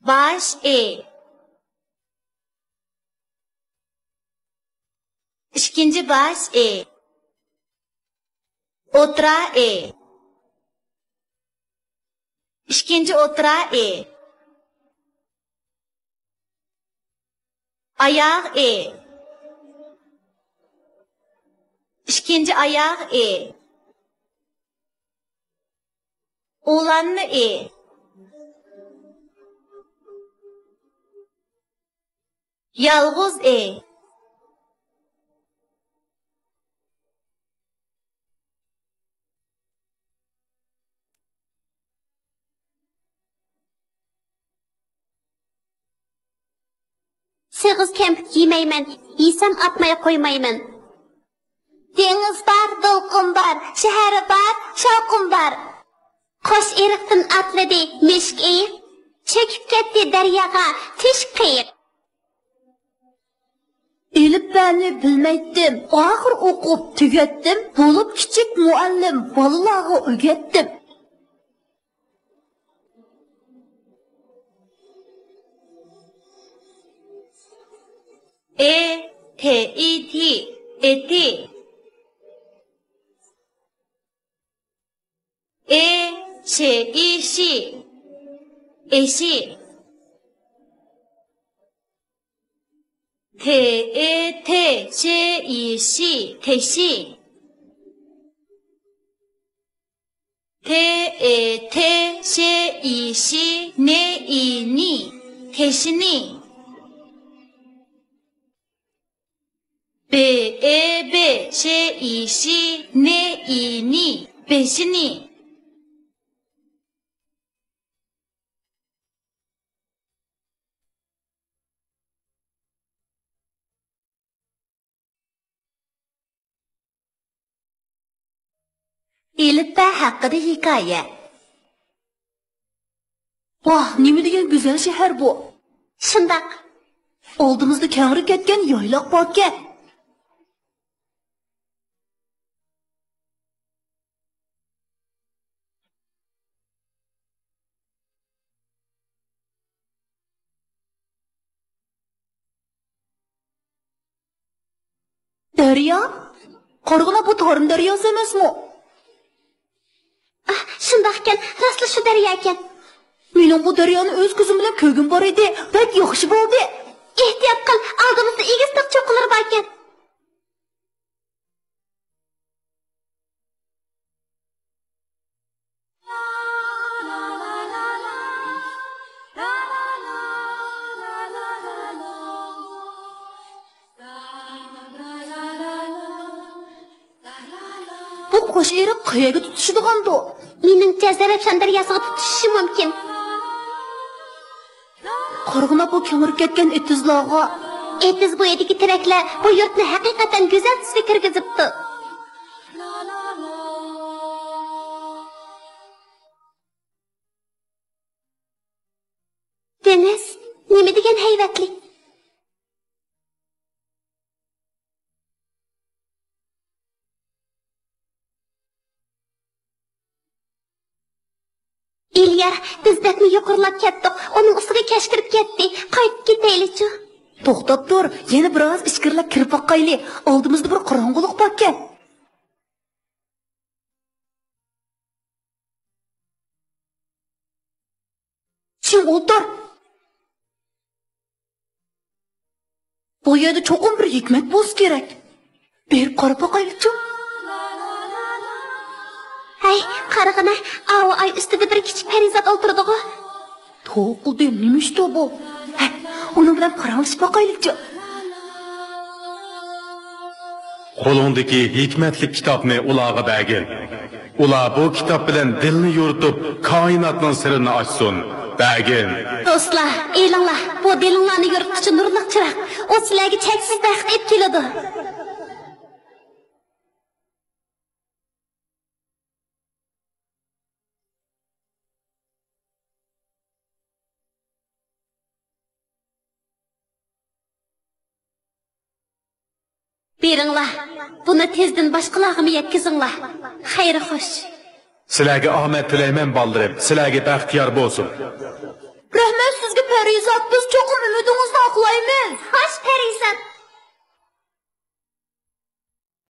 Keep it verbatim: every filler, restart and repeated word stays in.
باش ئى. ئىككىنچى باش ئى. ئوتتۇرا ئى. ئىككىنچى ئوتتۇرا ئى. ئاياغ ئى. ئىككىنچى ئاياغ ئى. ئۇلانما ئى. يالغۇز ئى. سېغىز كەمپۈت يېمەيمەن، يېسەم ئاتماي قويمايمەن. دېڭىز بار، دولقۇن بار، شەھەر بار، شاۋقۇن بار. قوش ئېرىقتىن ئاتلىدى مۈشۈك ئېيىق، چۆكۈپ كەتتى دەرياغا تۆشۈك قېيىق. ئېلىپبەنى بىلمەيتتىم، ئاخىر ئوقۇپ تۈگەتتىم، بولۇپ كىچىك مۇئەللىم، بالىلارغا ئۆگەتتىم. ئې، تې، ئى، تى، ئېتى. ئې، شې، ئى، شى، ئېشى. تې، ئې، تې، شې، ئى، شى، تېشى. تې، ئې، تې، شې، ئى، شى، نې، ئى، نى، تېشىنى. بې، ئې، بې، شې، ئى، شى، نې، ئى، نى، بېشىنى. ئېلىپبە ھەققىدە ھېكايە. ۋاھ، نېمە دېگەن گۈزەل شەھەر بۇ! شۇنداق. ئالدىمىزدا كەڭرى كەتكەن يايلاق باركەن. دەريا؟ قارىغىنا، بۇ تارىم دەرياسى ئەمەسمۇ؟ ئاھ، شۇنداقكەن، راستلا شۇ دەرياكەن. مېنىڭ بۇ دەريانى ئۆز كۆزۈم بىلەن كۆرگۈم بار ئىدى، بەك ياخشى بولدى. ئېھتىيات قىل، ئالدىمىزدا ئېگىز تاغ چوققىلىرى باركەن. بۇ قوش ئېرىق قەيەرگە تۇتىشىدىغاندۇ؟ مېنىڭچە، زەرەپشان دەرياسىغا تۇتىشىشى مۇمكىن. قارىغىنا، بۇ كېڭىرىپ كەتكەن ئېتىزلارغا. ئېتىز بويىدىكى تېرەكلەر بۇ يۇرتنى ھەقىقەتەن گۈزەل تۈسكە كىرگۈزۈپتۇ. دېڭىز، نېمە دېگەن ھەيۋەتلىك! ئېلىيار، بىز بەكمۇ يۇقىرىلاپ كەتتۇق، ئۇنىڭ ئۈستىگە كەچ كىرىپ كەتتى، قايتىپ كېتەيلىچۇ؟ توختاپ تۇر، يەنە بىر ئاز ئىچكىرىلەپ كىرىپ باقايلى، ئالدىمىزدا بىر قاراڭغۇلۇق باركەن. چىڭ ئولتۇر. بۇ يەردە چوقۇم بىر ھېكمەت بولسا كېرەك. بېرىپ قاراپ باقايلىچۇ. ھەي، قارىغىنا، ئاۋۇ ئاي ئۈستىدە بىر كىچىك پەرىزات ئولتۇرىدىغۇ. توقۇلدى، نېمە ئىشتۇ بۇ؟ ھە، ئۇنىڭ بىلەن پاراڭلىشىپ باقايلىچۇ. قولۇڭدىكى ھېكمەتلىك كىتابنى ئۇلارغا بەرگىن. ئۇلار بۇ كىتاب بىلەن دىلنى يورۇتۇپ، كائىناتنىڭ سىرىنى ئاچسۇن. بەرگىن. دوستلار، ئېلىڭلار، بۇ دىلىڭلارنى يورۇتقۇچى نۇرلۇق چىراغ. ئۇ سىلەرگە چەكسىز بەخت ئېلىپ كېلىدۇ. بېرىڭلار، بۇنى تېزدىن باشقىلارغىمۇ يەتكۈزۈڭلار. خەير خوش. سىلەرگە ئامەت تىلەيمەن، بالىلىرىم. سىلەرگە بەخت يار بولسۇن. رەھمەت سىزگە، پەرىزات. بىز چوقۇم ئۈمىدىڭىزنى ئاقلايمىز. خوش